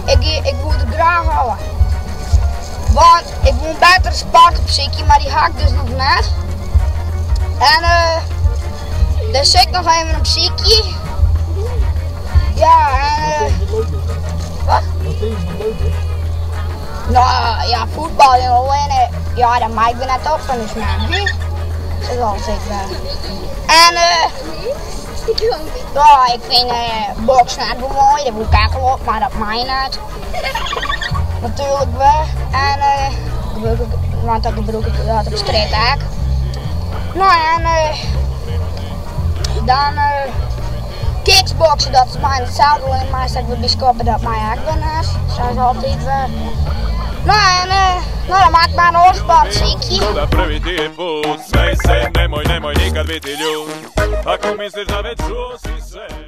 Dus ik, ik woe der graach ôf. Want ik woe in bettere sport opsykje, mar dy ha ik dus noch net. En eh, dêr sit ik noch even op sykje. Ja, en eh, wat? Wat tinkst dat leuk is? No ja, fuotbaljen allinne, ja, dat mei ik wer net op fan ús mem, hè? Dat is altyd wer. En eh, ja, ik fyn eh, boksen ek wol moai, dêr woe ik ek al op, mar dat mei net. Natuerlik wer. En eh, gebrûk ik, want dat gebrûk ik dat op strjitte ek. No en eh, dan eh, kickboksen, dat is my itselde, allinne meist ek wer by skoppe, dat mei ek wer net. Sa is altyd wer. No en eh, no dan moat ik mar in oar sport sykje. Ko da prvi ti je put Smej se, nemoj, nemoj nikad biti ljut Ako misliš da već čuo si sve.